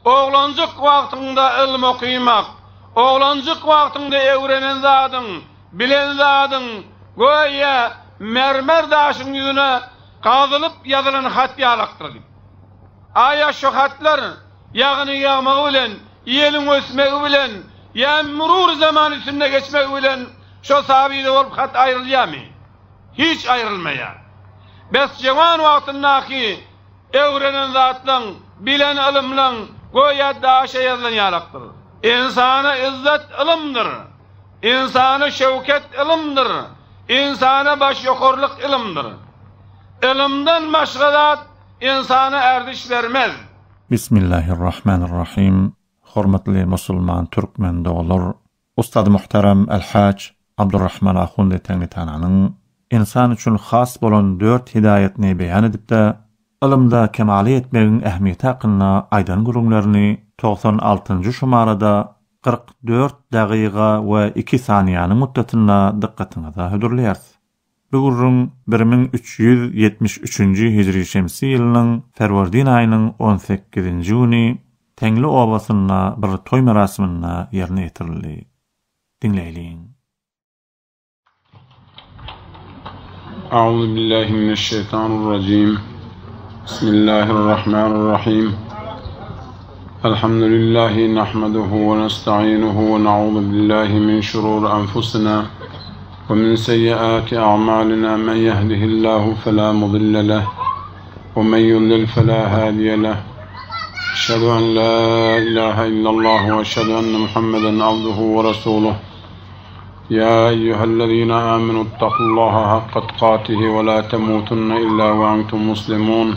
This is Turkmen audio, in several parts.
Oglanjyk wagtyňda ylym okymak, oglanjyk wagtyňda öwrenen zadyň, bilen zadyň göýä mermer daşyň ýüzüne gazylyp ýazylan hat ýalakdyr diýip. Aýa şu hatlar ýagyny ýagmagy bilen, ýeliň ösmegi bilen, ýa mürur zaman üstünde geçmegi bilen şo sabyda bolup hat aýrylýarmy? Hiç aýrylmaýar. Bes jewan wagtyndaky öwrenen zatlaň, bilen ylymlaň göýä daşa ýazylan ýalakdyr. Ynsana yzzat ylymdyr. Ynsana şöwket ylymdyr. Ynsana baş ýokarlyk ylymdyr. Ylymdan başga zat ynsana erdiş bermez. Bismillahirrahmanirrahim Hormatly musulman türkmen doganlar Ustady muhterem El-Haç Abdurrahman Ahundi Teňňitananyň ynsan üçin has bolan dört hidaýetini beýan edipde, ylymda kemala ýetmegiň ähmiýeti hakynda aýdan gürrüňlerini 96-njy şumarada 44 dagyga we iki saniýanyň mutdatynda dykgatyňyza hödürleýäris. Bu gürrüň 1373-nji hijri şemsi ýylynyň ferwerdin aýynyň on sekizinji güni Teňli obasynda bir toý merasiminde ýerine ýetirildi. Diňleýliň. A'uzu billahi mineşşeýtanirrajim. Bismillahirrahmanirrahim. Elhamdülillahi nahmeduhu we nesta'inuhu we na'uzu billahi min şururi enfusina we min seyyiati a'malina men yehdihillahu fela mudille leh we men yudlil fela hadiye leh. Eşhedü en la ilahe illallah we eşhedü enne Muhammeden abduhu we resuluh. Ya eyyühellezine amenu ittakullaha hakka tukatihi we la temutunne illa ve entum muslimun.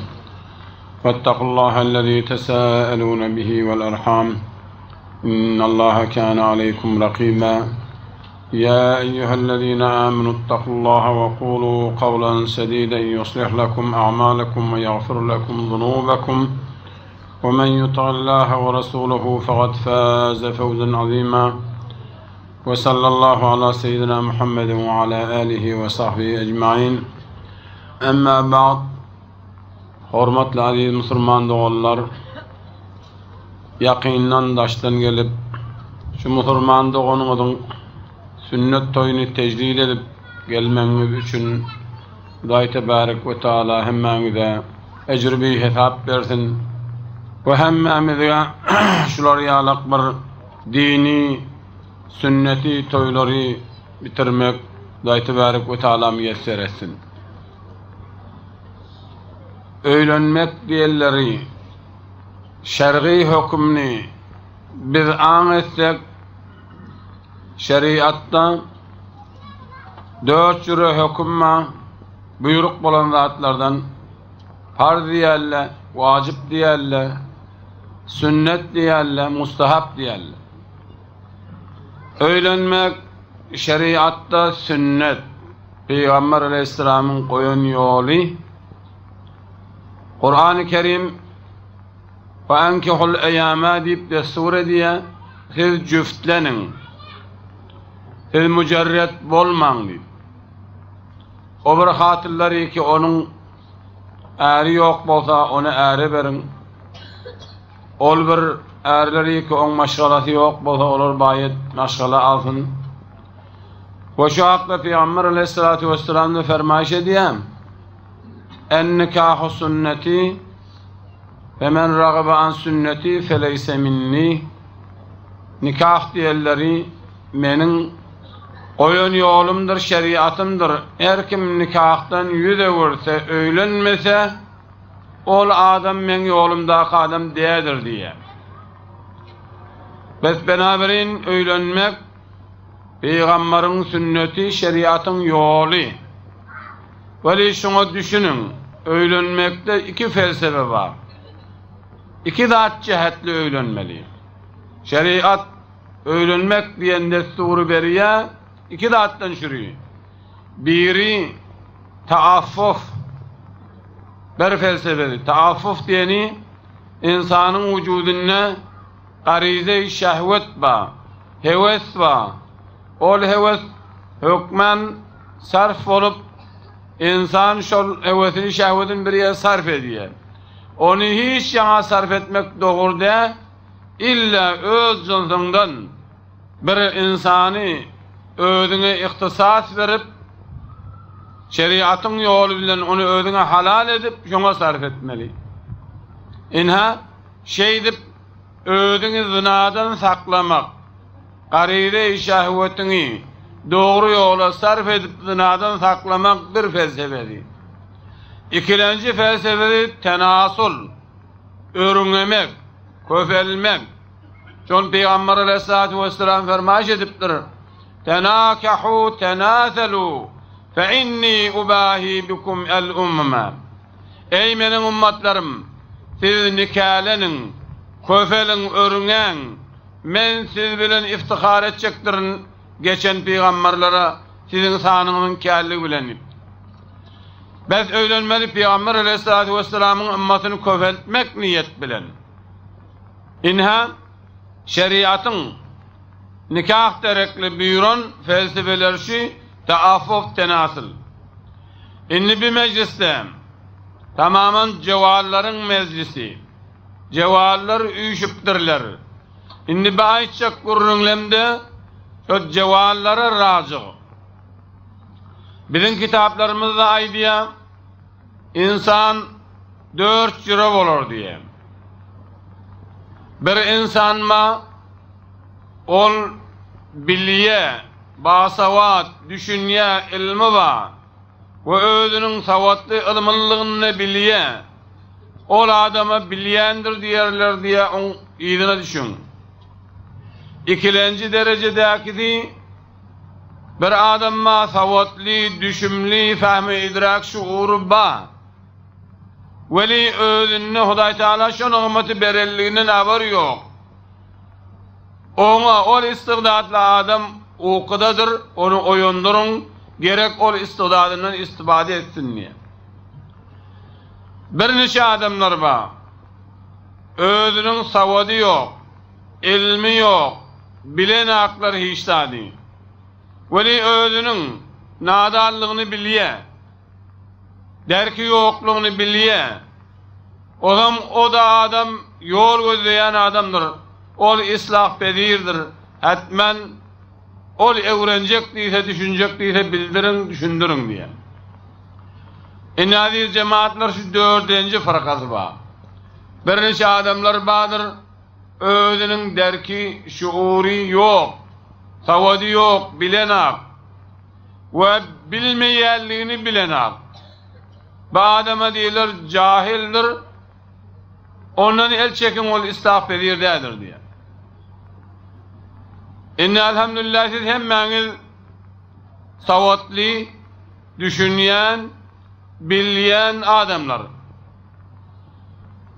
فاتقوا الله الذي تساءلون به والأرحام إن الله كان عليكم رقيبا يا أيها الذين آمنوا اتقوا الله وقولوا قولا سديدا يصلح لكم أعمالكم ويغفر لكم ذنوبكم ومن يطع الله ورسوله فقد فاز فوزا عظيما وصلى الله على سيدنا محمد وعلى آله وصحبه أجمعين أما بعد Hormatly aziz musulman doganlar, ýakyndan daşdan gelip, şu musulman doganyňyzyň sünnet toýuny tejlil edip gelmegiňiz üçin Hudaý Tebarek we Taala hemmäňize ejri bihesap bersin we hemmämizge şular ýalak bir dini sünneti toýlary bitirmek Hudaý Tebarek we Taala miýesser etsin. Öýlenmek diýenleri şergy hökümini biz aň etsek, şeriatda dört jüre höküm bar, buýruk bolan zatlardan parz diýerler, wajyp diýerler, sünnet diýerler, mustahap diýerler. Öýlenmek şeriatda sünnet. Pygamber aleýhissalamyň goýan ýoly Kurany Kerim Fe enkihul eýama diýip dessur edýär. Siz jüftleniň. Siz müjerret bolmaň diýip. O bir hatynlary ki onuň äri ýok bolsa ony äre beriň. Ol bir ärleri ki oň maşgalasy ýok bolsa olar baýet maşgala alsyn. We şu hakda Pygamber aleyhissalatu vesselam da fermaýyş edýär. En nikahu sünneti fe men ragaba an sünneti feleyse minni. Nikah diýenleri meniň goýan ýolumdyr, şeriatymdyr. Her kim nikahdan ýüz öwürse, öýlenmese, ol adam meň ýolumdaky adam däldir diýýär. Bes benaberin öýlenmek Pygambaryň sünneti şeriatyň ýoly. Weli şuňa düşüniň, öýlenmekde iki felsefe bar. Iki zat jähetli öýlenmeli. Şeriat öýlenmek diýen dessury berýär, iki zatdan şüri. Biri taaffuf, bir felsefesi. Taaffuf diýeni ynsanyň wujudynda Garize-i şehwet bar, höwes bar. Ol höwes hökman sarf bolup, ynsan şol höwesini, şehwetini bir ýere sarf edýär. Ony hiç ýaňa sarf etmek dogry däl. Illa öz jynsyňdan bir ynsany özüňe ihtisas berip, şeriatyň ýoly bilen ony özüňe halal edip, şoňa sarp etmeli. Ynha, şeýdip özüňi zynadan saklamak, garyza-i şehwetiňi dogry ýola sarp edip zynadan saklamak bir felsefesi. Ikilenji felsefesi tenasul, örňemek, köpelmek. Şony Pygamber aleyhissalatu vesselam fermaýyş edipdir, Tenakahu tenaselu fe inni ubahi bikum el ummeme. Eý meniň ummatlarym, siz nikäleniň, köpeliň, örňäň, men siz bilen iftihar etjekdirin geçen pygamberlere siziň sanyňyzyň känligi bilen diýipdir. Bes öýlenmeli Pygamber aleyhissalatu vesselamyň ymmatyny köpeltmek niýet bilen. Ynha, şeriatyň nikah derekli buýran felsefeleri şu taaffuf tenasyl. Indi bi mejlisde tamaman jewallaryň mejlisi. Jewallar üýşüpdirler. Indi bi aýtjak gürrüňlemde şo jewallara rajyg. Biziň kitaplarymyzda aýdýar, Ynsan dört jüre bolar diýýär. Bir ynsanma ol bilýär, basawat, düşünýär, ylmy bar we özüniň sowatly, ylmlylygyny bilýär. Ol adama bilýändir diýerler diýýär, oň yzyna düşüň. Ikilenji derejedäkisi Bir adam bar sowatly, düşümli, fehmi idrak şuury bar. Weli özünde Hudaý Teala şo nygmaty berenliginden habary ýok. Oňa ol istigdatly adam ukudadyr, ony oýandyryň, gerek ol istigdadyndan istifade etsin diýýär. Birniçe adamlar bar. Özüniň sowady ýok. Ylmy ýok, bilenaklar hiç zady. Weli özüniň nadanlygyny bilýä. Derki ýoklugyny bilýä. Ozam o-da adam ýol gözleýän adamdyr. Ol yslahpezirdir. Hetmen ol öwrenjek diýse, düşünjek diýse bildiriň, düşündiriň diýýä. Indi aziz jemagatlar şu dördünji fyrkasy bar. Birniçe adamlar bardyr. Özüniň derki, şuury ýok, sowady ýok, bilenak we bilmeýänligini bilenak. Bu adama diýiler jahildir, ondan el çekiň ol islahpezir däldir diýýär. Indi elhamdülillah siz hemmäňiz sowatly, düşünýän, bilýän adamlar.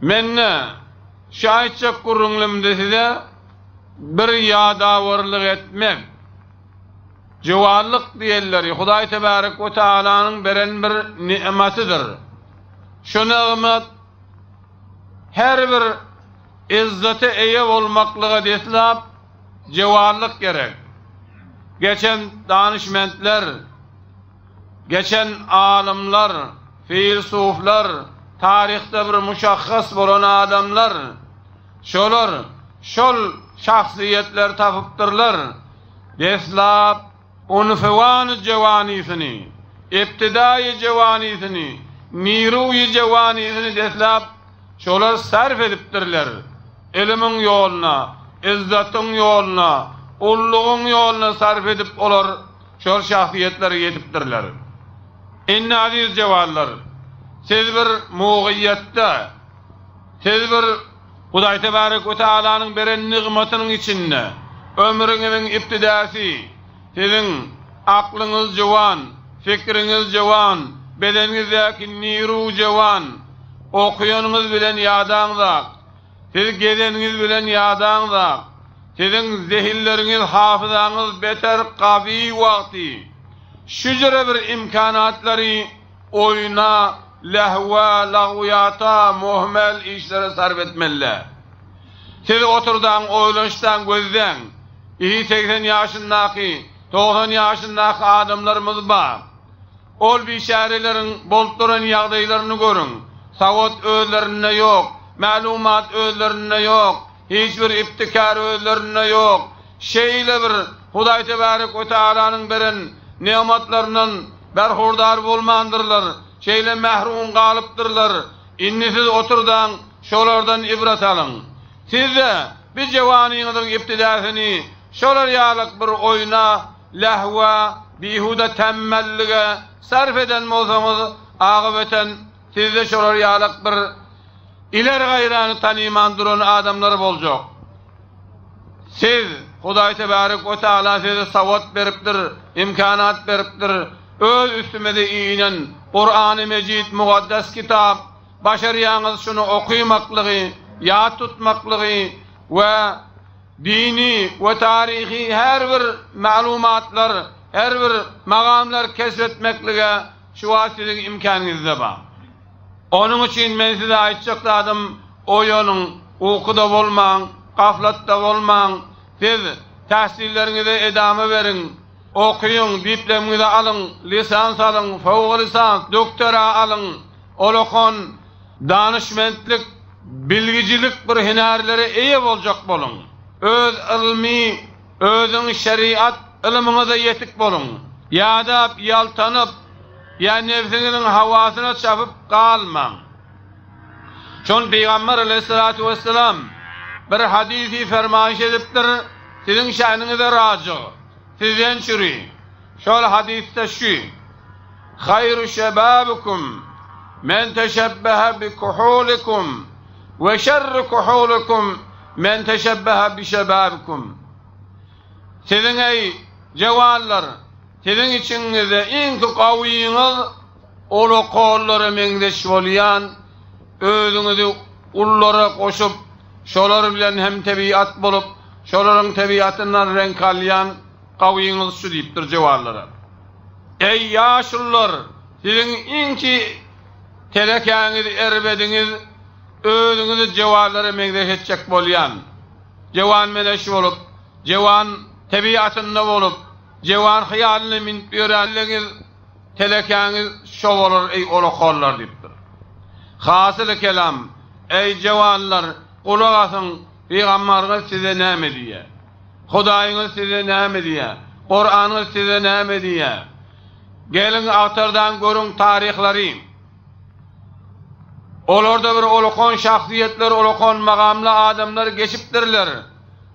Mende Şu aýtjak gürrüňlimde size bir ýadawarlyk etmek, juwanlyk diýenleri Hudaý Tebärek we Tealanyň beren bir nygmatydyr. Şu nygmat her bir yzzata eýe bolmaklyga deslap juwanlyk gerek. Geçen danyşmentler Geçen alymlar, filsuflar, taryhda bir muşahhas bolan adamlar, şolar şol şahsyýetleri tapypdyrlar. Deslap unfywany jewanysyny, ibtidaýy jewanysyny, niruýy jewanysyny deslap şolar sarf edipdirler. Ylymyň ýoluna, yzzatyň ýoluna, ullugyň ýoluna sarf edip olar Şol şahsyýetlere ýetipdirler. Indi aziz jewanlar, siz bir mugyýetde, siz bir Hudaý Tebarek we Tealanyň beren nygmatynyň içinde, ömrüňiziň ibtidasy, siziň aklyňyz juwan, fikriňiz juwan, bedeniňizdäki niru juwan, okaýanyňyz bilen ýadaňzak, Siz gezeniňiz bilen ýadaňzak, siziň zehinleriňiz, hafyzaňyz beter gawy wagty, şüjre bir imkanatlary oýna, lehwe, lagwyýata, muhmel işlere sarp etmeli-dä. Siz oturdaň, oýlanyşdaň, gözläň, ihi 80 ýaşyndaky, 90 ýaşyndaky adamlarymyz bar. Ol biçäreleriň bolup duran ýagdaýlaryny görüň. Sowat özlerinde ýok, mälumat özlerinde ýok. Hiç bir ibtikar özlerinde ýok. Şeýle bir Hudaý Tebärek we Tealanyň beren nygmatlaryndan berhurdar bolmandyrlar. Şeýle mährum galypdyrlar. Indi siz oturdaň, şolardan ibret alyň. Siz-de bi jewanyňyzyň ibtidäsini şolar ýalyk bir oýna, lähwe, bihuda tämmellige sarp eden bolsaňyz, agybeten sizde şolar ýalyk bir ileri-gaýrany tanyman duran adamlar boljak. Siz, Hudaý Tebärek we Teala size sawat beripdir, imkanat beripdir, öz üstümize inen Kurany Mejit mukaddes kitap, başarýaňyz şuny okymaklygy, ýat tutmaklygy we dini we taryhy her bir maglumatlar, her bir magamlar kesp etmeklige şu wagt siziň imkanyňyzda bar. Onuň üçin men size aýtjak zadym, oýanyň, ukuda bolmaň, gaflatda bolmaň, siz tähsilleriňize edama beriň, okyň, diplomyňyzy alyň, lisans alyň, fowga lisans, doktora alyň, ol okan danyşmentlik, bilgijilik bir hünärlere eýe boljak boluň. Öz ylmy, özüň şeriat ylmyňyza ýetik boluň. Ýadap, ýaltanyp, ýa nebsiňiziň hawasyna çapyp galmaň. Şol Pygamber aleýhissalatu wessalam bir hadysy fermaýyş edipdir, siziň şäniňize rajyg, sizden çüri. Şol hadysda şu, Haýru şebabikum men teşebbehe bi kuhulikum we şerru kuhulikum men teşebbehe bi şebabikum. Siziň eý, jewanlar, siziň içiňizde iňki gawyňyz ulakanlara meňzeş bolýan, özüňizi ululara goşup, şolar bilen hem tebigat bolup, şolaryň tebigatyndan reňk alýan gawyňyz şu diýipdir jewanlara. Eý, ýaşulular, siziň iňki telekäňiz, erbediňiz özüňizi jewanlara meňzeş etjek bolýan, jewanmeleş bolup, jewan tebigatynda bolup, jewan hyýalyna münüp ýörenligiňiz, telekäňiz şo bolar, eý, olakanlar diýipdir. Hasyly kelam, eý, jewanlar, gulak asyň, pygambaryňyz size näme diýýär? Hudaýyňyz size näme diýýär? Kuranyňyz size näme diýýär? Geliň agtardaň görüň taryhlary. Olarda bir ulakan şahsyýetler, ulakan magamly adamlar geçipdirler.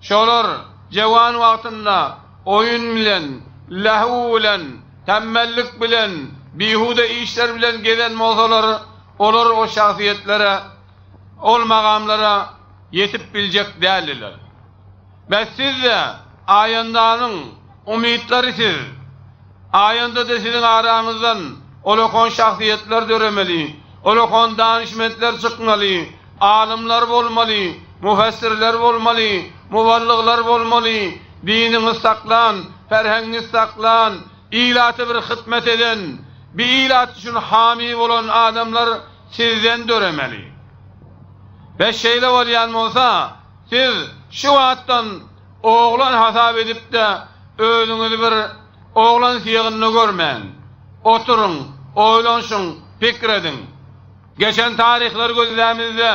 Şolar jewan wagtynda oýun bilen, lähw bilen, tembellik bilen, bihuda işler bilen gezen bolsalar, olar o şahsyýetlere, ol magamlara ýetip biljek däldiler. Bes siz-de aýandanyň umytlary siz. Aýanda-da siziň araňyzdan olakan şahsyýetler döremeli, olakan danyşmentler çykmaly, alymlar bolmaly, müfessirler bolmaly, muballyglar bolmaly, diniňi saklan, ferhengiňi saklan, ilata bir hytmet eden, bir ilat üçin hamy bolan adamlar sizden döremeli. Bes şeýle bolýan bolsa, Siz şu wagtdan oglan hasap edip-de, özüňizi bir oglan syýagynda görmäň. Oturyň, oýlanyşyň, pikir ediň. Geçen taryhlary gözlämizde,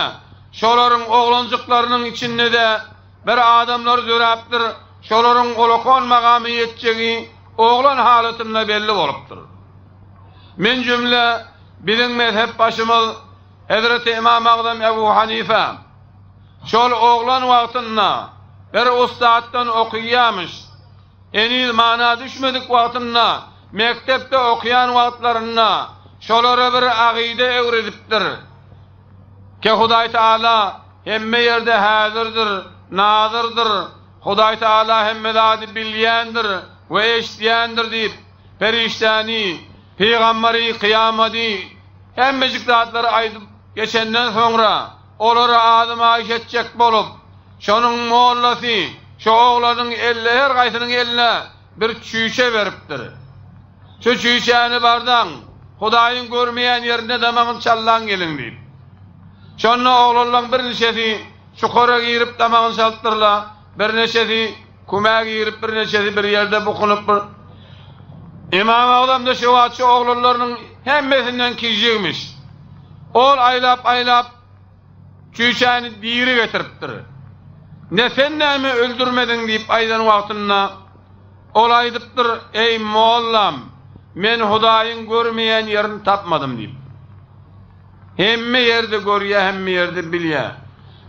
şolaryň oglanjyklarynyň içinde-de bir adamlar döräpdir, şolaryň ulakan magama ýetjegi oglan halatynda belli bolupdyr. Min jümle biziň mezhep başymyz Hezreti Ymam Agzam Ebu Hanife, Şol oglan wagtynda bir ussatdan okyýamyş. Heniz mana düşmedik wagtynda, mekdepde okýan wagtlarynda şolara bir agyda öwredipdir. Ke Hudaý Taala hemme ýerde häzirdir, nazyrdyr, Hudaý Taala hemme zady bilýändir we eşidýändir diýip, perişdäni, pygambary, kyýamady, hemmejik zatlary aýdyp geçenden soňra, Olara azym-aýyş etjek bolup, şonuň mollasy şo oglanyň elle her gaýsynyň eline bir çüýşe beripdir. Şu çüýşäni bardaň, Hudaýyň görmeýän ýerinde damagyny çallaň geliň diýip. Şonda oglanlaň birniçesi çukura girip damagyny çalypdyrlar, birniçesi kümä girip, birniçesi bir ýerde bukunyp bir Ymam Agzam-da şo wagt şu oglanlarynyň hemmesinden kijigmiş. Ol aýlap-aýlap çüýşäni diri getiripdir. Ne sen näme öldürmediň diýip aýdan wagtynda, ol aýdypdyr, Eý, mollam, men Hudaýyň görmeýän ýerini tapmadym diýip. Hemme ýerde görýär, hemme ýerde bilýär.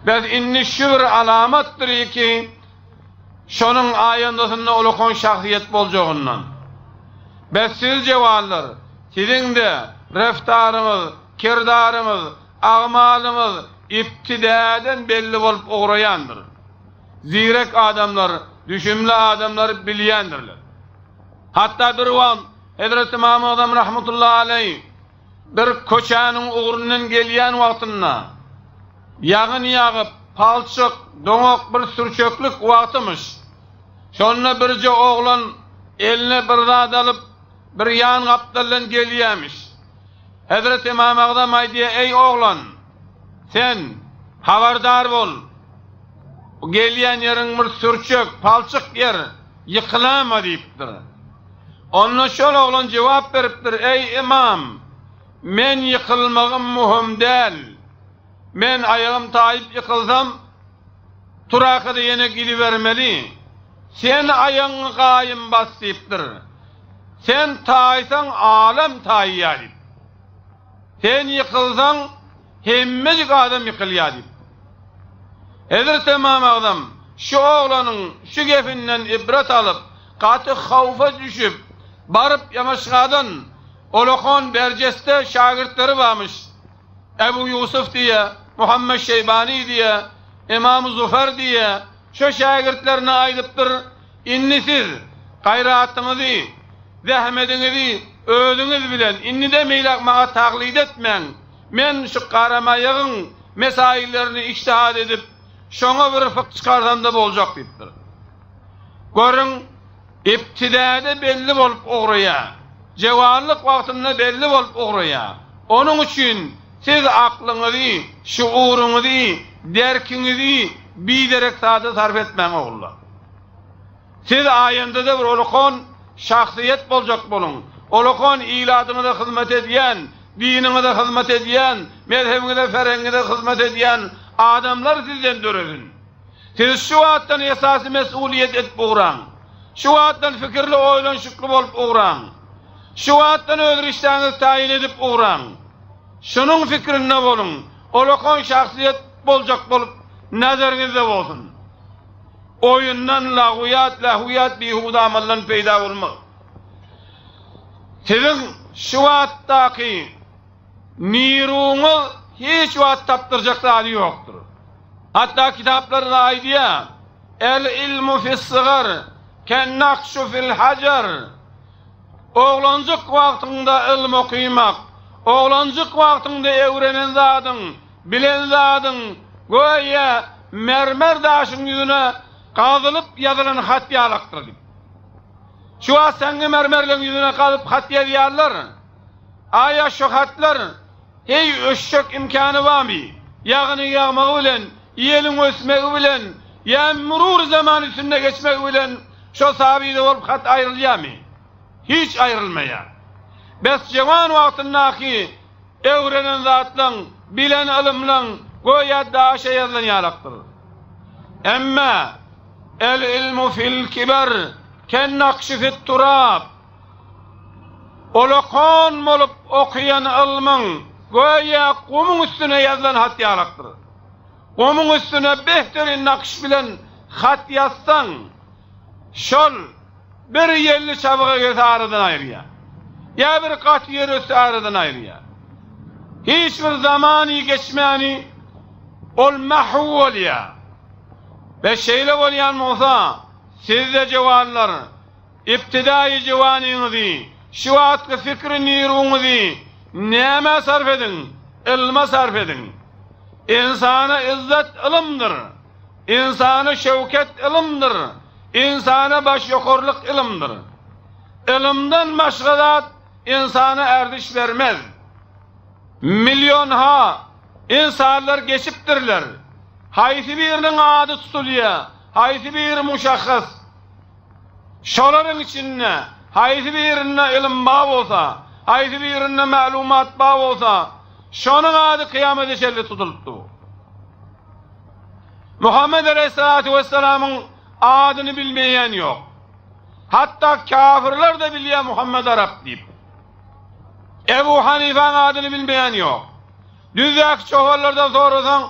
Bes indi şu bir alamatdyr ki, şonuň aýandasynda ulakan şahsyýet boljagyndan. Bes siz jewanlar, siziň-de reftaryňyz, kirdaryňyz, agmalyňyz ibtidäden belli bolup ugraýandyr. Zirek adamlar, düşümli adamlar bilýändirler. Hatda bir wagt Hezreti Ymam Agzam rahmetullahi aleýh bir köçäniň ugrundan gelýän wagtynda ýagyn ýagyp, palçyk, doňak bir sürçeklik wagtymyş. Şonda birje oglan eline bir zat alyp, bir ýan gapdaldan gelýämiş. Hezreti Ymam Agzam aýdýar, Eý oglan! Sen, habardar bol! Bu gelýän ýeriň bir sürçek, palçyk ýer, ýykylama diýipdir. Onda şol oglan jogap beripdir, Eý ymam! Men ýykylmagym möhüm däl. Men aýagym taýyp ýykylsam, turaka-da ýene gidibermeli. Sen aýagyňy gaýym bas diýipdir. Sen taýsaň alem taýýar diýip. Sen ýykylsaň hemmejik adam ýykylýar diýip. Hezreti Ymam Agzam şu oglanyň şu gepinden ibret alyp, gaty howfa düşüp, baryp Ýamaşgadan Olakan Berjesde şagirtleri barmyş. Ebu Ýusuf diýe, Muhammet Şeýbany diýe, Ymam Zufer diýe, şo şägirtlerine aýdypdyr, Indi siz gaýratyňyzy, zähmediňizi özüňiz bilen indiden beýläk maňa taklyt etmäň. Men şu garamaýagyň mesaillerini ijtihad edip, şoňa bir fyk çykarsam-da boljak diýipdir. Görüň, ibtidäde belli bolup ugraýar. Jewanlyk wagtynda belli bolup ugraýar. Onuň üçin siz aklyňyzy, şuuryňyzy, derkiňizi biderek zada sarp etmäň, ogullar. Siz aýanda-da bir ulakan şahsyýet boljak boluň. Ulakan ilatyňyza hyzmat edýän, diniňize hyzmat edýän, mezhebiňize, ferengiňize hyzmat edýän adamlar sizden döresin. Siz şu wagtdan esasy mesulyýet edip ugraň. Şu wagtdan fikirli oýlanyşykly bolup ugraň. Şu wagtdan öz rişdäňizi taýyn edip ugraň. Şunuň fikrinde boluň. Ulakan şahsyýet boljak bolup nazaryňyzda bolsun. Oýundan, lagwyýat, lähwyýat, bihuda amaldan peýda bolmaz. Siziň şu wagtdaky niruňyz hiç wagt tapdyrjak zady ýokdur. Hatda kitaplarda aýdýar, El ilmu fis-sigar, ken-nakşu fil-hajar. Oglanjyk wagtyňda ylym okymak, oglanjyk wagtyňda öwrenen zadyň, bilen zadyň göýä mermer daşyň ýüzüne gazylyp ýazylan hat ýalakdyr diýip. Şu wagt seňňi mermerleň ýüzüne gazyp hat ýazýarlar. Aýa şu hatlar heý öçjek imkany barmy? Ýagyny ýagmagy bilen, ýeliň ösmegi bilen, ýa mürur zaman üstünde geçmegi bilen şo sabyda bolup hat aýrylýarmy? Hiç aýrylmaýar. Bes jewan wagtyndaky öwrenen zatlaň, bilen ylymlaň göýä daşa ýazylan ýalakdyr. Emma El ilmu fil kiber ken nakşi fit turab. Olakan bolup okaýan ylmyň göýä gumuň üstüne ýazylan hat ýalakdyr. Gumuň üstüne behterin nakyş bilen hat ýazsaň, şol bir ýelli çabga gelse aradan aýyrýar. Ýa bir gaty ýer ötse aradan aýyrýar. Hiç bir zamany geçmäni ol mahw bolýar. We şeýle bolýan bolsa, siz-de juwanlar, Ibtidaýy jowanyňyzy, şu wagtky fikri niruňyzy nämä sarp ediň? Ylma sarp ediň. Ynsana yzzat ylymdyr. Ynsana şöwket ylymdyr. Ynsana baş ýokarlyk ylymdyr. Ylymdan başga zat ynsana erdiş bermez. Millionha ynsanlar geçipdirler. Haýsy biriniň ady tutulýar, haýsy biri muşahhas. Şolaryň içinde haýsy birinde ylym bar bolsa, haýsy birinde maglumat bar bolsa, şonuň ady kyýamete çenli tutulyp dur. Muhammet aleýhissalatu wessalamyň adyny bilmeýän ýok. Hatda kafirler-de bilýär Muhammet arap diýip. Ebu Hanifaň adyny bilmeýän ýok. Düzdäki çopanlardan sorasaň,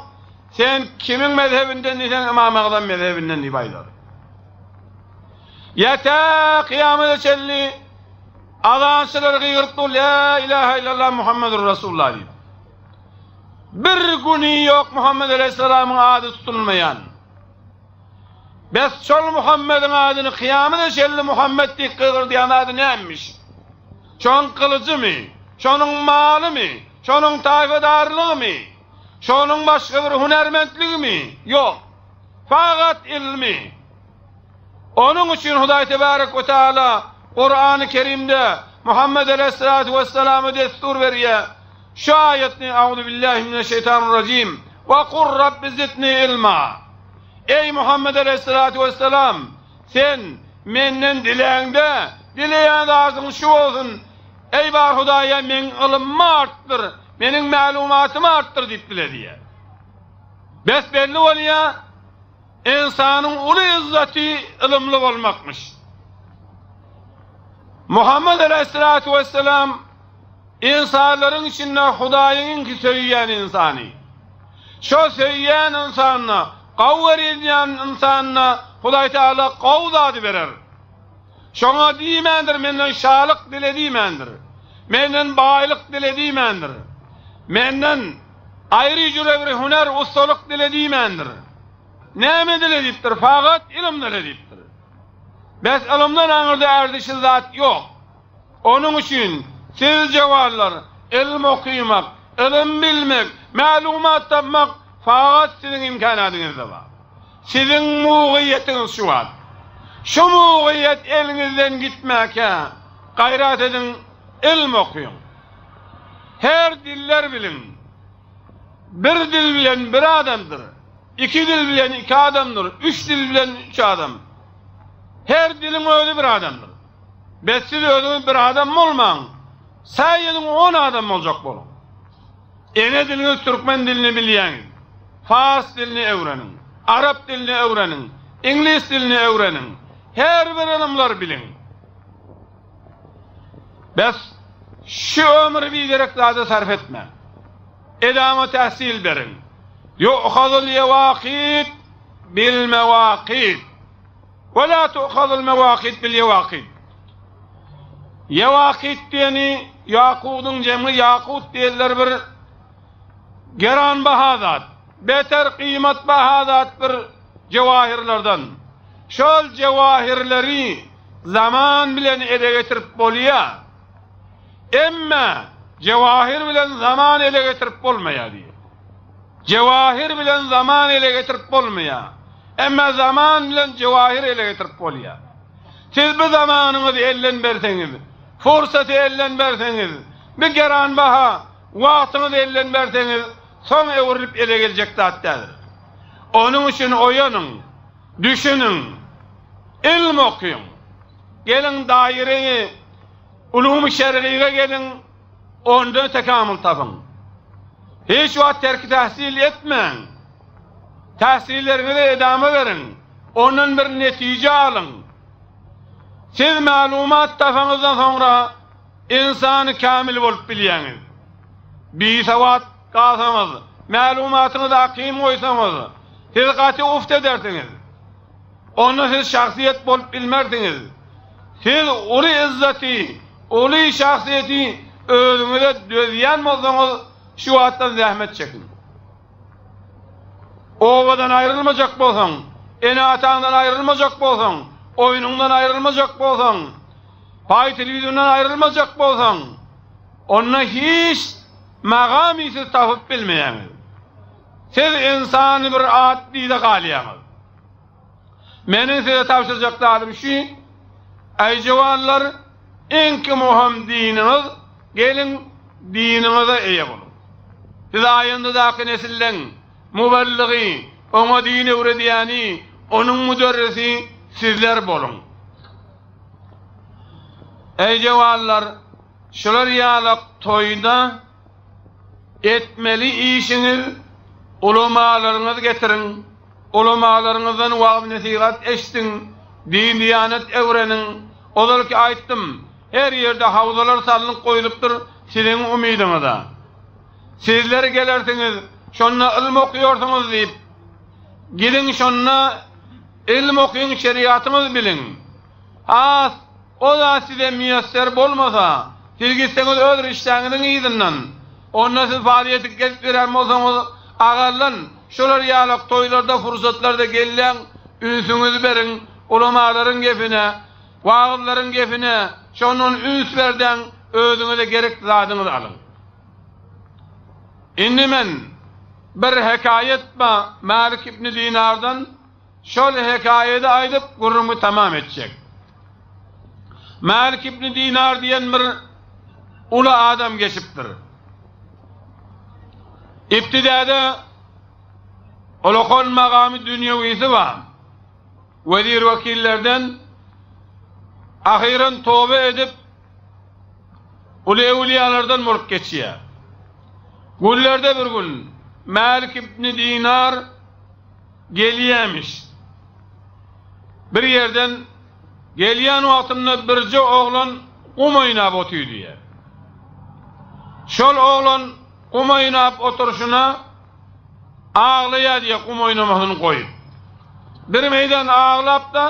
sen kimiň mezhebinden diýseň, Ymam Agzam mezhebinden diýip aýdar. Ýa tä kyýamata çenli azançylar gygyryp dur, La ilaha illallah Muhammedur Rasulullah diýip. Bir güni ýok Muhammet aleýhissalamyň ady tutulmaýan. Bes şol Muhammediň adyny kyýamata çenli Muhammet diýip gygyrdýan ady nämiş? Şoň gylyjymy? Şonuň malymy? Şonuň taýfadarlygymy? Şonuň başga bir hünärmentligimi? Ýok. Fakat ylmy. Onuň üçin Hudaý Tebarek we Teala Kurany Kerimde Muhammed Aleyhissalatu vesselama destur berýär. Şu aýatny Auzu billahi mineşşeýtanirrajim. We kur Rabbi zidni ilma. Eý Muhammed Aleyhissalatu vesselam, sen menden diläňde, dileýän zadyň şu bolsun, Eý bar Hudaýa meň ylymymy artdyr, meniň mälumatymy artdyr diýip dile diýýär. Bes belli bolýar. Ynsanyň uly yzzaty ylymly bolmakmyş. Muhammet aleýhissalatu wesselam ynsanlaryň içinde Hudaýyň iňki söýýän ynsany. Şo söýýän ynsanyna, gowy görýän ynsanyna Hudaý Teala gowy zady berer. Şoňa diýmändir, menden şalyk dile diýmändir. Menden baýlyk dile diýmändir. Menden Aýry jüre bir hüner, ussalyk dile diýmändir. Näme dile diýipdir? Fakat ylym dile diýipdir. Bes ylymdan aňyrda erzişli zat ýok. Onuň üçin siz jowanlar ylym okymak, ylym bilmek, mälumat tapmak fakat siziň imkanatyňyzda bar. Siziň mugyýetiňiz şu wagt. Şu mugyýet eliňizden gitmäkä gaýrat ediň, ylym okyň. Her diller biliň. Bir dil bilen bir adamdyr. Iki dil bilen iki adamdyr. Üç dil bilen üç adam. Her diliň özi bir adamdyr. Bes siz özüňiz bir adam bolmaň. Saý ediň on adam boljak boluň. Ene diliňiz türkmen dilini bilýäňiz. Fars dilini öwreniň. Arap dilini öwreniň. Iňlis dilini öwreniň. Her bir ylymlary biliň. Bes, şu ömri biderek zada sarp etmäň. Edama tähsil beriň. Ýu'hazul ýewakit bil mewakit. We la tu'hazul mewakit bil ýewakit. Ýewakit diýeni ýakudyň jemgy ýakut diýenler bir geranbaha zat. Beter gyýmatbaha zat bir jewahirlerden. Şol jewahirleri zaman bilen ele getirip bolýar. Emme jewahir bilen zaman ele getirip bolmaýar diýýär. Jewahir bilen zaman ele getirip bolmaýar. Emme zaman bilen jewahir ele getirip bolýar. Siz bu zamanyňyzy elden berseňiz, fursaty elden berseňiz, bir geranbaha wagtyňyzy elden berseňiz, soň öwrülip ele geljek zat däldir. Onuň üçin oýanyň. Düşüniň, ylm okyň. Geliň daire-i ulum-i şergyga geliň, onda tekamul tapyň. Hiç wagt terki tähsil etmäň. Tähsilleriňize edama beriň, ondan bir netije alyň. Siz maglumat tapaňyzdan soňra ynsany kämil bolup bilýäňiz. Bisowat galsaňyz, maglumatyňyzy akym goýsaňyz, siz gaty uft edersiňiz. Onda siz şahsyýet bolup bilmersiňiz. Siz uly yzzaty, uly şahsyýeti özüňize dözýän bolsaňyz, şu wagtdan zähmet çekiň. Obadan aýrylmajak bolsaň, ene-ataňdan aýrylmajak bolsaň, oýnuňdan aýrylmajak bolsaň, paý telewizordan aýrylmajak bolsaň, onda hiç magamy siz tapyp bilmeýäňiz. Siz ynsany bir at diýde galýaňyz. Meniň size tabşyrjak zadym şu, Eý jowanlar, iňki möhüm diniňiz, geliň diniňize eýe boluň. Siz aýandadaky nesilleň mubelligy, oňa din öwredýäni, onuň müderrisi sizler boluň. Eý jowanlar, şular ýalak toýda etmeli işiňiz ulamalaryňyzy getiriň. Ulamalaryňyzdan wagyz-nesihat eşidiň, din-diýanet öwreniň. Ozalky aýtdym, her ýerde hawzalar salnyp goýlupdyr siziň umydyňyza. Sizler gelersiňiz, şonda ylym okaýarsyňyz diýip. Gidiň şonda ylym okyň, şeriatyňyzy biliň. Has o zat size miýesser bolmasa, siz gitseňiz öz rişdäňiziň yzyndan, onda siz falyýeti gezip ýören bolsaňyz, agallan şolar ýalak toýlarda, pursatlarda gelläň, ünsüňizi beriň ulamalaryň gepine, wagyzlaryň gepine, şondan üns berdeň, özüňize gerek zadyňyzy alyň. Indi men bir hekaýat ba Mälik ibn Dinardan, Şol hekaýady aýdyp, gürrüňi tamam etjek. Mälik ibn Dinar diýen bir uly adam geçipdir. Ibtidäde ulakan magamy dünýewisi bar. Wezir-wekillerden ahyryn toba edip, uly öwlüýalardan bolup geçýär. Günlerde bir gün Mälik ibn Dinar gelýämiş. Bir ýerden gelýän wagtynda birje oglan gum oýnap otyr diýýär. Şol oglan gum oýnap oturyşyna aglaýar diýýär, gum oýnamasyny goýup. Bir meýdan aglap-da,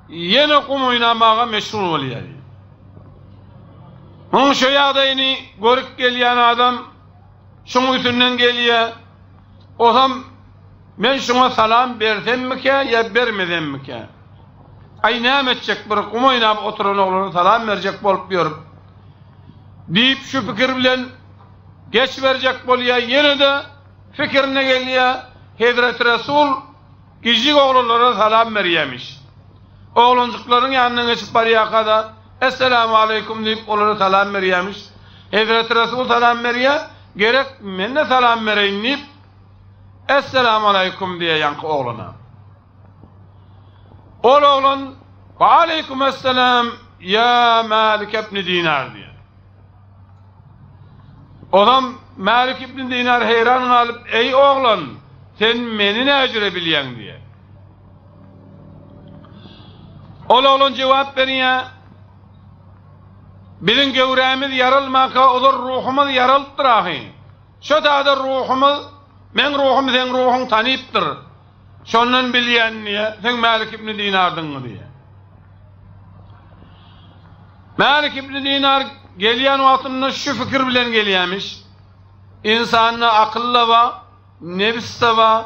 ýene gum oýnamaga meşgul bolýar diýýär. Munuň şu ýagdaýyny görüp gelýän adam şuň üstünden gelýär. Ozam men şuňa salam bersemmikä ýa bermezemmikä? Aý näme etjek bir gum oýnap oturan oglana salam berjek bolup ýörüp. Diýip şu pikir bilen geçiberjek bolýar ýene-de pikirine gelýär Hezreti Resul gijik oglanlara salam berýämiş. Oglanjyklaryň ýanyndan geçip barýarka-da Esselamu aleýkum diýip olara salam berýämiş. Hezreti Resul salam berýär. Gerek men-de salam bereýin diýip, Esselamu aleýkum diýýär ýaňky oglana. Ol oglan, Wa aleýkum esselam ýa Mälik ibn Dinar diýýär. Ozam Mälik ibn Dinar heýran galyp, Eý oglan, sen meni näjüre bilýäň diýýär. Ol oglan jogap berýär, Biziň göwrämiz ýaralmaka ozal ruhumyz ýaralypdyr ahy. Şo tada ruhumyz, meň ruhum seň ruhuň tanypdyr. Şondan bilýän diýýär, seň Mälik ibn Dinardygyňy diýýär. Mälik ibn Dinar gelýän wagtynda şu pikir bilen gelýämiş. Ynsanda akyl-da bar, nebis-de bar.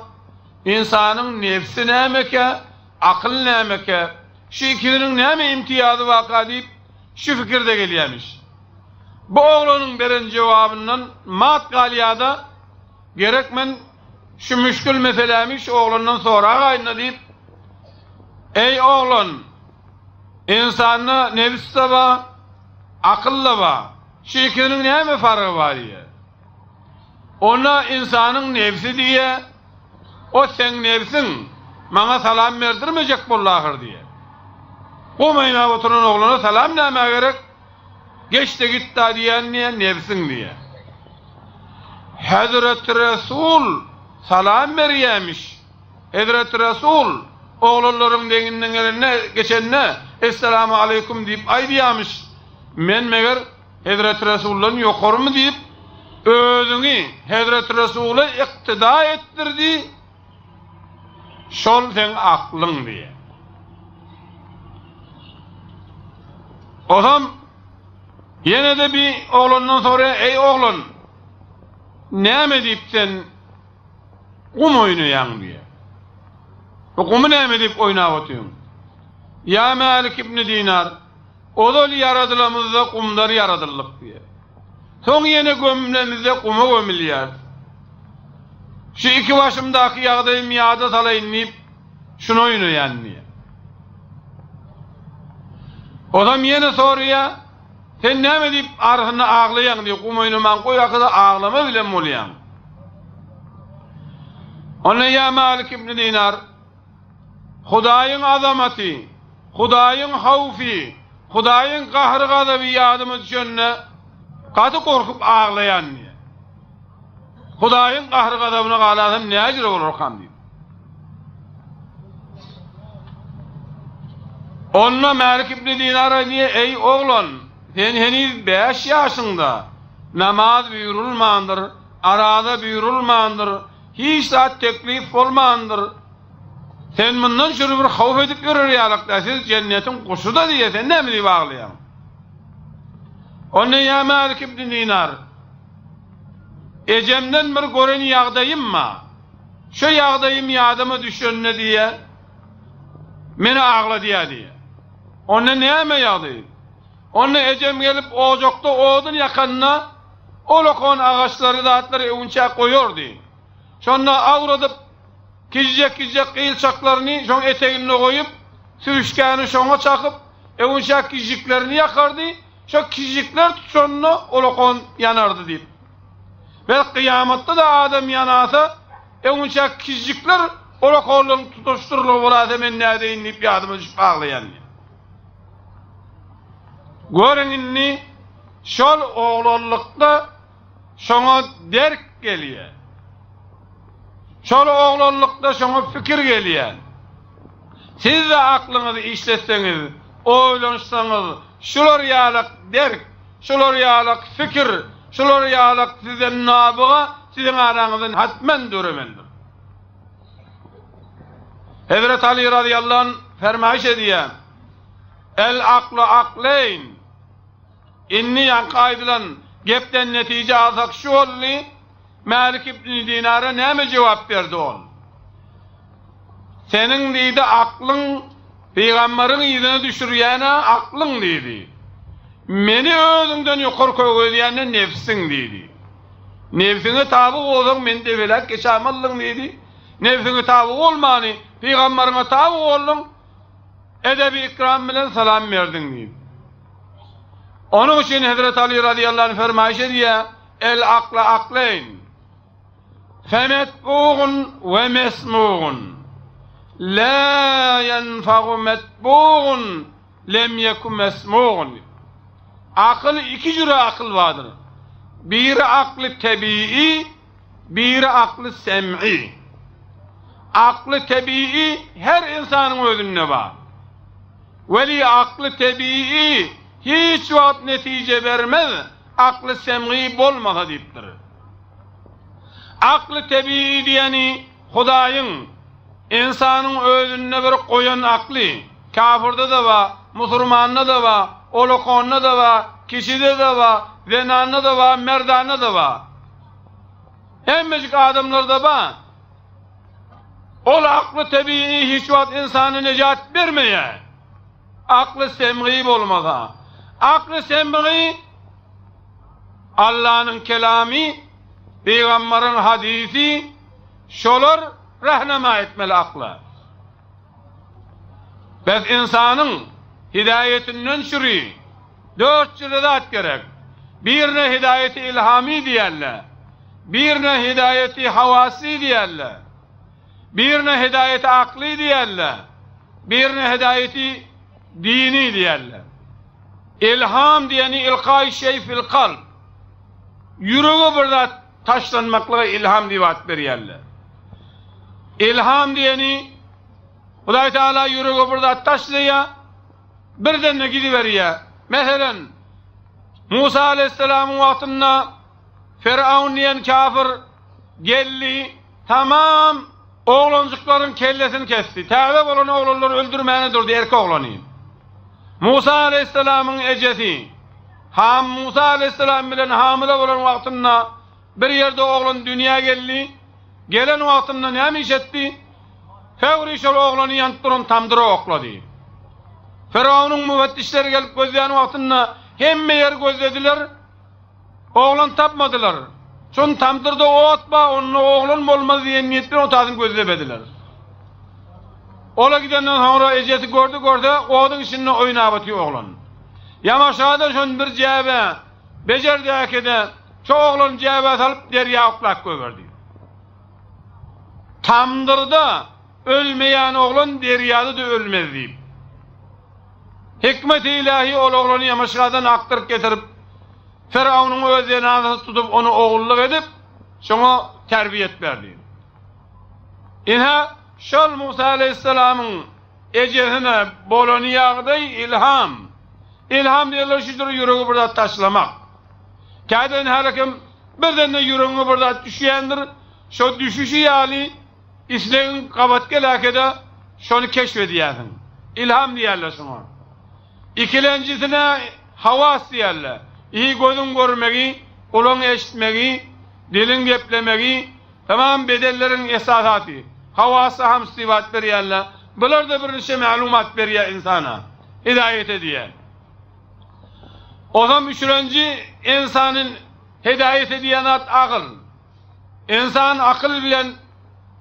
Ynsanyň nebsi nämekä, akyl nämekä? Şu ikisiniň näme imtiýazy barka diýip, şu pikirde gelýämiş. Bu oglanyň beren jogabyndan mat galýar-da, Gerek men şu müşgil meselämi şu oglandan soragaýyn-da diýip, Eý, oglan, ynsanda nebis-de bar, akyl-da bar. Şu ikisiniň näme fargy bar diýýär. Onda ynsanyň nebsi diýýär. O seň nebsiň maňa salam berdirmejek boldy ahyr diýýär. Gum oýnap oturan oglana salam nämä gerek? Geç-de git-da diýýän diýýär, nebsiň diýýär. Hezreti Resul salam berýämiş. Hezreti Resul oglanlaryň deňinden gelende, geçende Esselamu aleýkum diýip aýdýamyş. Men meger Hezreti Resuldan ýokarymy diýip, özüňi Hezreti Resula yktyda etdirdi, şol seň aklyň diýýär. Ozam ýene-de bir oglandan soraýar, Eý oglan, näme diýip sen gum oýnaýaň diýýär. Bu gumy näme diýip oýnap otyň? Ýa Mälik ibn Dinar, Ozal ýaradylamyzda gumdan ýaradyldyk diýýär. Soň ýene gömlemizde guma gömülýäris. Şu iki başymdaky ýagdaýymy ýada salaýyn diýip, şuny oýnaýan diýýär. Ozam ýene soraýar, Sen näme diýip arasynda aglaýaň diýýär, gum oýnaman goýarka-da aglama bilen bolýaň. Onda ýa Malik ibn Dinar, Hudaýyň azamaty, Hudaýyň howfy, Hudaýyň gahry-gazaby ýadyma düşende, gaty gorkup aglaýan diýýär. Hudaýyň gahry-gazabyna galasam näjüre bolarkam diýip. Onda Mälik ibn Dinar aýdýar, Eý, oglan, sen heniz bäş ýaşyňda, namaz buýrulmandyr, araza buýrulmandyr, hiç zat teklip bolmandyr. Sen mundan çüri bir howf edip ýörer ýalyk däl, siz jennetiň guşy-da diýýär, sen näme diýip aglaýaň? Onda ýa Mälik ibn Dinar, Ejemden bir gören ýagdaýym bar. Şo ýagdaýym ýadyma düşende diýýär, meni agladýar diýýär. Onda näme ýagdaý? Onda ejem gelip ojakda odun ýakanda, olakan agaçlary zatlary öwünçäk goýardy. Şonda awradyp, kijijek-kijijek gyýylçaklaryny şoň eteginde goýup, sübüşgäni şoňa çakyp, öwünçäk kijijiklerini ýakardy, şo kijijikler tutuşanda olakan ýanardy diýip. Belki kyýamatda-da adam ýanasa, öwünçäk kijijikler olakanlaryň tutaşdyrlygy bolasa men nädeýin diýip ýadyma düşüp aglaýan diýip. Görüň indi şol oglanlykda şoňa derk gelýär. Şol oglanlykda şoňa pikir gelýär. Siz-de aklyňyzy işletseňiz, oýlanyşsaňyz, şular ýalak derk, şular ýalak pikir, şular ýalak sizden nabyga siziň araňyzda hatmen döremelidir. Hezreti Aly razyýallahu anh fermaýyş edýär, El aklu akleýn, Indi ýaňky aýdylan gepden netije alsak şu boldy, Mälik ibn Dinara näme jogap berdi ol? Seniň diýdi aklyň pygamberiň yzyna düşürýän-ä aklyň diýdi. Meni özüňden ýokary köwedýän-de nebsiň diýdi. Nebsiňe taby bolsaň meni debeläp geçäýmezdiň diýdi. Nebsiňe taby bolmany pygamberiňe taby bolduň. Edebi-ikram bilen salam berdiň diýip. Onuň üçin Hezreti Aly razyýallahu anh fermaýyş edýär, El akla akleýn, femetbugun we mesmugun, la ýenfagu metbugun lem ýeku mesmugun diýip. Akyl iki jüre akyl bardyr. Biri akly tebiýi, Biri akly sem'i. Akly tebiýi her ynsanyň özünde bar. Weli akly tebiýi hiç wagt netije bermez, akly sem'i bolmasa diýipdir. Akly tebiýi diýeni Hudaýyň ynsanyň özünde bir goýan akly, kafyrda-da bar, musurmanda-da bar, olakanda-da bar, kişide-de bar, zenanda-da bar, merdanda-da bar. Hemmejik adamlarda bar. Ol akly tebigy hiç wagt ynsana nejat bermeýär. Akly semgy bolmasa. Akly semgy Allanyň kelamy, pygambaryň hadysy şolar rahnama etmeli akla. Bes ynsanyň hidaýetinden çüri dört jüre zat gerek. Birine hidaýeti ilhamy diýerler. Birine hidaýeti hawasy diýerler. Birine hidaýeti akly diýerler. Birine hidaýeti dini diýerler. Ilham diýeni ilkaý şeý fil kalb. Ýürege bir zat taşlanmaklyga ilham diýip at berýärler. Ilham diýeni Hudaý Teala ýürege bir zat taşlaýar, birden-de gidiberýär. Meselem, Musa aleýhissalamyň wagtynda Firaun diýen kafir geldi, tamam oglanjyklaryň kellesini kesdi. Täze bolan oglanlary öldürmäne durdy, erkek oglany. Musa aleýhissalamyň ejesi Ham Musa aleýhissalam bilen hamyla bolan wagtynda bir ýerde oglan dünýä geldi. Gelen wagtynda näme iş etdi? Fewri şol oglany ýanyp duran tamdyra oklady. Firawnyň müfettişleri gelip gözlän wagtynda hemme ýeri gözlediler. Oglan tapmadylar. Şon tamdyrda ot bar, onda oglan bolmaz diýen niýet bilen otasyny gözlemediler. Ola gidenden soňra ejesi gördi, görse, oduň içinde oýnap otyr oglan. Ýamaşada şon bir jäbe bejerdäkide, şo oglany jäbä salyp derýa oklap goýberdi. Tamdyrda ölmeýän oglan derýada-da ölmez diýip. Hikmeti ilahi ol oglany ýamaşgadan akdyryp getirip, Firawnyň öz zenanasy tutup ony ogullyk edip, şoňa terbiýet berdi. Ine, şol Musa aleýhissalamyň. Ejesine bolany ýagdaý ylham. Ylham diýenler şudur ýürege bir zat taşlamak. Käden hälekem birden-de ýüregiňe bir zat düşýändir, şo düşüşi ýaly islegiň gabat geläkede şony keşf edýärsiň. Ylham diýerler şuňa. Ikilenjisine hawas diýerler. Ihi gözüň görmegi, gulagyň eşitmegi, diliň geplemegi, Tamam bedenleriň esasaty, hawasy hams diýip at berýärler. Bular-da birniçe mälumat berýär ynsana, hidaýat edýär. Ozam üçülenji ynsany hidaýat edýän zat agyl. Ynsan akyl bilen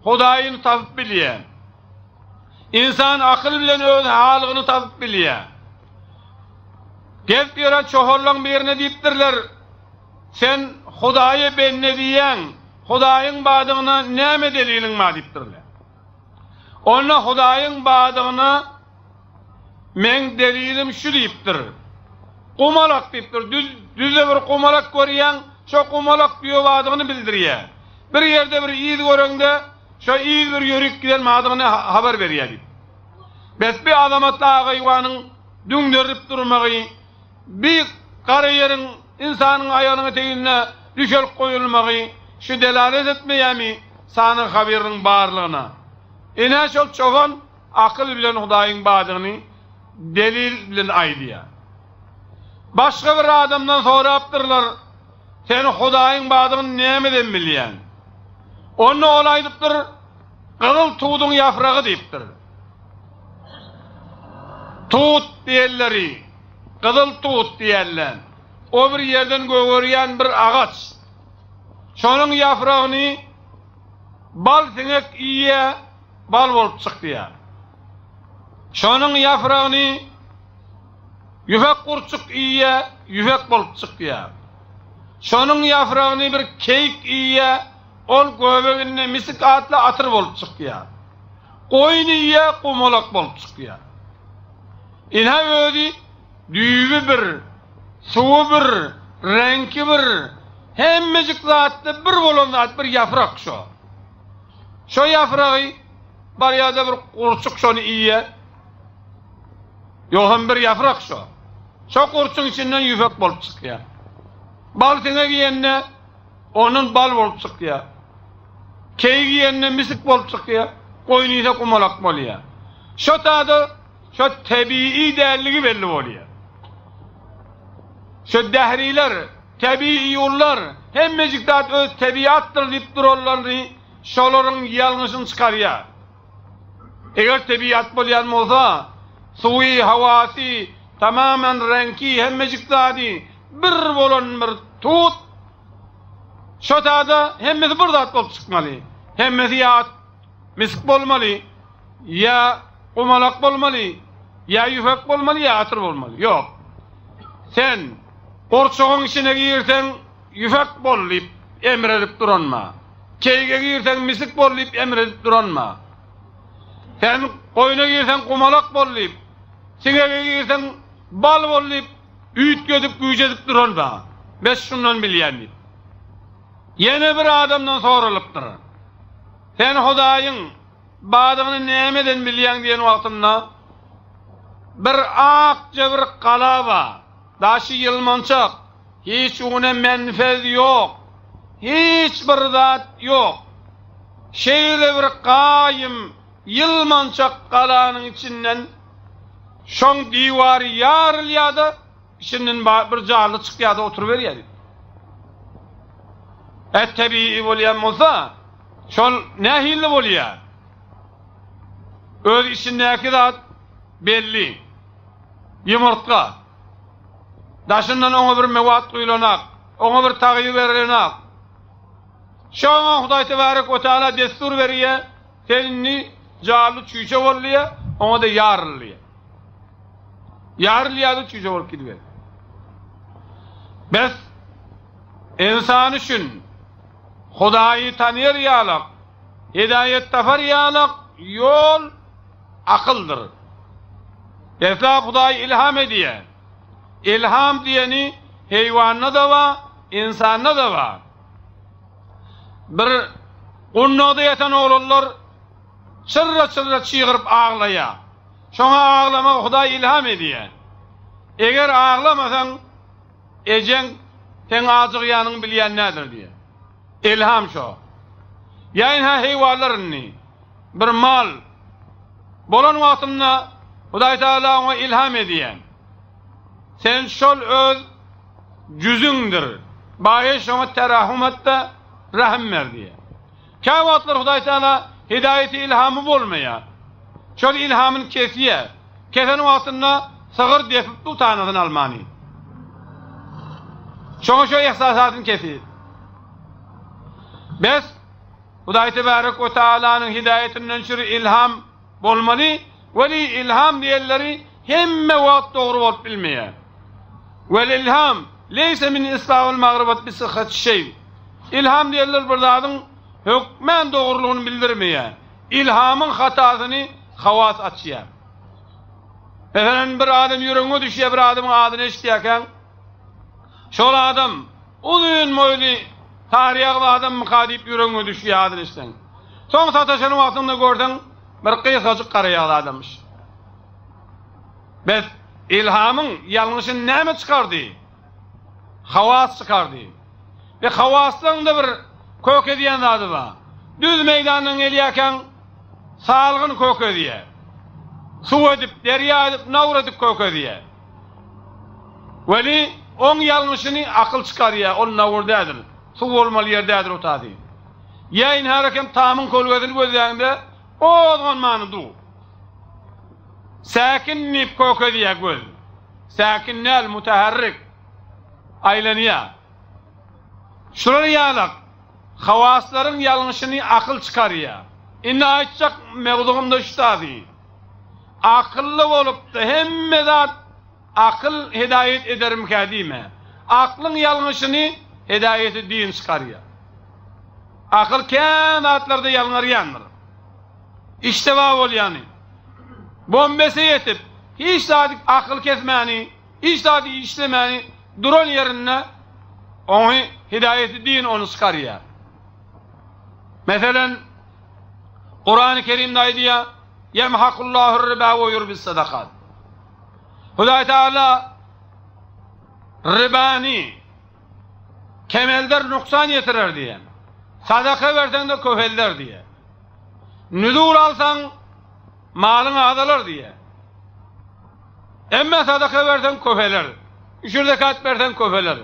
Hudaýyny tapyp bilýär. Ynsan akyl bilen öz halygyny tapyp bilýär. Gezip ýören çoharlaň birine diýipdirler, Sen Hudaýa bende diýýäň, Hudaýyň bardygyna näme deliliň bar diýipdirler. Onda Hudaýyň bardygyna meň delilim şu diýipdir. Gumalak diýipdir. Düz, düzde bir gumalak görýäň, şo gumalak düýe bardygyny bildirýär. Bir ýerde bir yz göreňde, şo yz bir ýörük giden bardygyny habar berýär diýip. Bes bi azamatly agaýwanyň düňderilip durmagy, Bi gara ýeriň ynsanyň aýagynyň eteginde düşelip goýulmagy şu delalet etmeýärmi Sanyg Habyrynyň barlygyna? Ine şol çoban akyl bilen Hudaýyň bardygyny delil bilen aýdýar. Başga bir adamdan sorapdyrlar, Sen Hudaýyň bardygyny nämeden bilýäň? Onda ol aýdypdyr, Gyzyl tuduň ýapragy diýipdir. Tut diýenleri, gyzyl tut diýerler. O bir ýerden gögerýän bir agaç. Şonuň ýapragyny bal siňek iýýär, bal bolup çykýar. Şonuň ýapragyny ýüpek gurçuk iýýär, ýüpek bolup çykýar. Şonuň ýapragyny bir keýik iýýär, ol göbeginde misik atly atyr bolup çykýar. Goýun iýýär, gumalak bolup çykýar. Ine özi düýbi bir, suwy bir, reňki bir, hemmejik zatda bir bolan zat bir ýaprak şo. Şo ýapragy barýar-da bir gurçuk şony iýýär. Ýogsam bir ýaprak şo. Şo gurçuň içinden ýüpek bolup çykýar. Bal siňek iýende Ondan bal bolup çykýar. Keýik iýende misik bolup çykýar. Goýun iýse gumalak bolýar. Şo tada şo tebigy dälligi belli bolýar. Şo dähriler, tebigy ýollar, hemmejik zat öz tebigatdyr diýip duranlary şolaryň ýalňyşyny çykarýar. Eger tebigat bolýan bolsa, suwy, hawasy, tamamen reňki, hemmejik zady bir bolan bir tut, şo tada hemmesi bir zat bolup çykmaly. Hemmesi ýa misk bolmaly, ýa gumalak bolmaly, ýa ýüpek bolmaly, ýa atyr bolmaly. Ýok. Sen gurçugyň içine girseň, ýüpek bol diýip emr edip duranma. Keýige girseň misik bol diýip emr edip duranma. Sen goýna girseň gumalak bol diýip, siňege girseň bal bol diýip üýtgedip güýjedip duranma. Bes şundan bilýän diýip. Ýene bir adamdan soralypdyr. Sen Hudaýyň badygyny nämeden bilýäň diýen wagtynda bir akja bir gala bar. Daşy ýylmançak. Hiç uguna menfez ýok. Hiç bir zat ýok. Şeýle bir gaýym ýylmançak galanyň içinden şoň diwary ýarylýar-da, içinden bir janly çykýar-da oturyberýär diýip. Ä tebigy bolýan bolsa, şol nähili bolýar? Öz içindäki zat belli. Ýumurtga. Daşyndan oňa bir mewat guýlanak, oňa bir tagyr berilenak. Şoňa Hudaý Tebarek we Teala dessur berýär, sen indi janly çüýşe bol diýýär, oňa-da ýaryl diýýär. Ýarylýar-da çüýşe bolup gidiberýär. Bes, ynsan üçin Hudaýy tanyr ýalak, hidaýat tapar ýalak ýol Akyldyr. Deslap Hudaý ylham edýär. Ylham diýeni heýwanda-da bar, ynsanda-da bar. Bir gundagda ýatan oglanlar çyrra-çyrra çygyryp aglaýar. Şoňa aglamagy Hudaý ilham edýär. Eger aglamasaň, ejeň seň ajygýanyňy bilýän däldir diýýär. Ilham şo. Ýa ynha heýwanlar indi. Bir mal bolan wagtynda Hudaý Tagala oňa ilham edýär. Sen şol öz jüzüňdir. Baýa şoňa terahum et-de, rahym ber diýýär. Käwagtlar Hudaý Tagala hidaýeti ilhamy bolmaýar. Şol ilhamyny kesýär. Kesen wagtynda sygyr depip dur tanasyny almany. Şoňa şo ihsasatyny kesýär. Bes, Hudaý Tebarek we Taalanyň hidaýetinden çüri ilham bolmaly, weli ilham diýenleri hemme wagt dogry bolup bilmeýär. Wel ilham leýse min isbabil magrybat bi syhhati şeý. Ilham diýenler bir zadyň hökmän dogrulygyny bildirmeýär. Ilhamyň hatasyny hawas açýar. Meselem, bir adam ýüregiňe düşýär, bir adamyň adyny eşidýärkäň, şol adam uzyn boýly, saryýagyz adammyka diýip ýüregiňe düşýär adyny eşitseň. Soň sataşan wagtyňda görseň, bir gysgajyk garaýagyz adammyş. Bes, ilhamyň ýalňyşyny näme çykardy? Hawas çykardy. We hawaslaryň-da bir kök edýän zady bar. Düz meýdandan gelýärkäň, salgyn kök edýär. Suw edip, derýa edip, nawr edip kök edýär. Weli, oň ýalňyşyny akyl çykarýar, ol nawr däldir, suw bolmaly ýer däldir o taýy. Ýa ynharakem tamyň kölgesini gözläňde, gozganmany dur. Säkin diýip kök edýär göz. Säkin däl, mutaharrik. Aýlanýar. Şular ýalak hawaslaryň ýalňyşyny akyl çykarýar. Indi aýtjak mewzugym-da şu taýy. Akylly bolupda hemme zat akyl hedaýat edermikä diýme. Aklyň ýalňyşyny hedaýaty din çykarýar. Akyl kän zatlarda ýalňarýandyr. Işteba bolýany. Bombese ýetip, hiç zady akyl kesmäni, hiç zady işlemäni duran ýerinde oňy hidaýeti din ony çykarýar. Meselen, Kurany Kerimde aýdýar, Ýemhakullahur riba we ýurbis sadakat. Hudaý Teala ribany kemelder, nuksan ýetirer diýen. Sadaka berseň-de köpelder diýen. Nüzur alsaň, malyň azalar diýýär. Emme sadaka berseň köpeler. Üşür zekat berseň köpeler.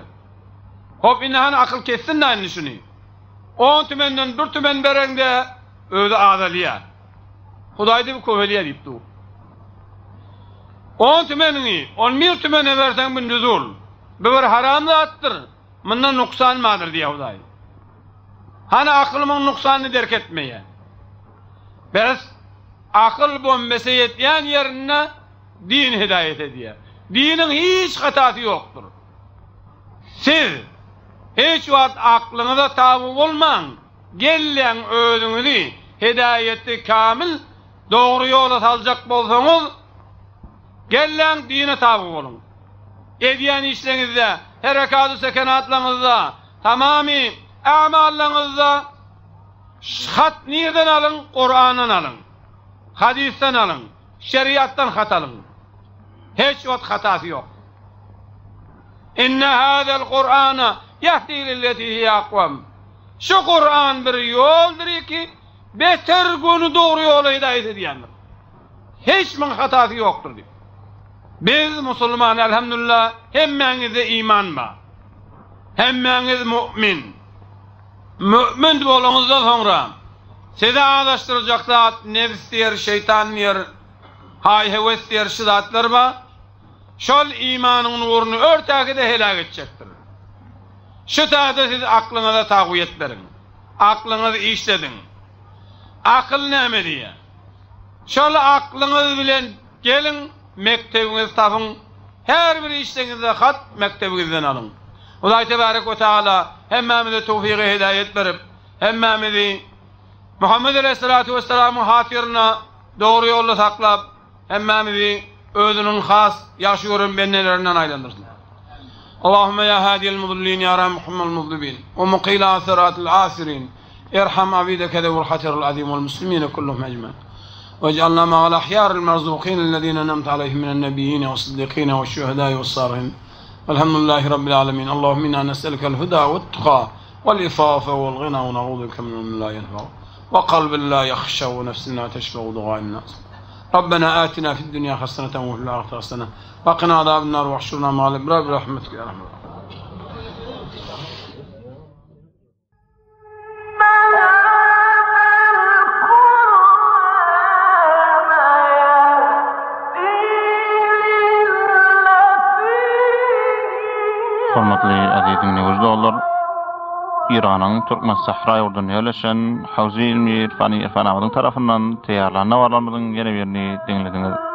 Hop indi hany akyl kessin-dä indi şuny. On tümenden bir tümen bereňde özi azalýar. Hudaý diýip köpelýär diýip dur. On tümeniňi on bir tümene berseň bu nüzul. Bu bir haram zatdyr. Munda nuksan bardyr diýýär Hudaý. Hany akylymyň nuksanyny derk etmeýär. Bes, akyl bombese ýetýän ýerinde din hidaýat edýär. Diniň hiç hatasy ýokdur. Siz hiç wagt aklyňyza taby bolmaň, gelläň özüňizi hidaýaty kamil dogry ýola saljak bolsaňyz, Gelläň dine taby boluň. Edýän işleňizde, herekady sekenatlaňyzda, tamamy a'mallaňyzda hat nirden alyň? Kurandan alyň. Hadysdan alyň. Şeriatdan hat alyň. Hiç wagt hatasy ýok. Inne hazel Kurana ýahdi lilleti hiye akwam. Şu Kuran bir ýoldur ki, beter göni dogry ýola hidaýat edýändir. Hiç muň hatasy ýokdur diýip. Biz musulman elhamdülillah hemmäňizde iman bar. Hemmäňiz mu'min. Mu'min bolaňyzdan soňra sizi azaşdyrjak zat nebs diýer, şeýtan diýer, haý-höwes diýer şu zatlar bar. Şol imanyň nuruny örtäki-de heläk etjekdir. Şu täze siz aklyňyza taguýet beriň. Aklyňyzy işlediň. Akyl näme diýýär? Şol aklyňyz bilen geliň, mekdebiňizi tapyň, her bir işleňizde hat mekdebiňizden alyň. Hudaý tebarek we taala hemmämize towfygy hidaýet berip, hemmämizi Muhammet aleýhissalatu wessalamyň hatyryna dogry ýolda saklap, hemmämizi özüniň has ýagşy gören bendelerinden aýlandyrsyn. Allahümme ýa hadiyel mudillin ýa rahimel muzlibin we mukil asiratil asirin. Erham abideke zewil hatiril azim wal muslimine kulluhum ecmain. واجعلنا مع الأحيار المرزوقين الذين أنعمت عليهم من النبيين والصديقين والشهداء والصالحين والحمد لله رب العالمين اللهم إنا نسألك الهدى والتقى والإفاف والغنى ونعوذ بك من لا ينفع وقلب لا يخشى ونفس لا تشفى ودعاء الناس ربنا آتنا في الدنيا حسنة وفي الآخرة حسنة وقنا عذاب النار واحشرنا مع الأبرار برحمتك يا رحمة Hormatly aziz diňleýji dostlar, Iranyň Türkmen sähra ýurdunda ýerleşen Hawzy ilmi irfany Irfan Abadyň tarapyndan taýýarlan habarlarymyzyň ýene birini diňlediňiz.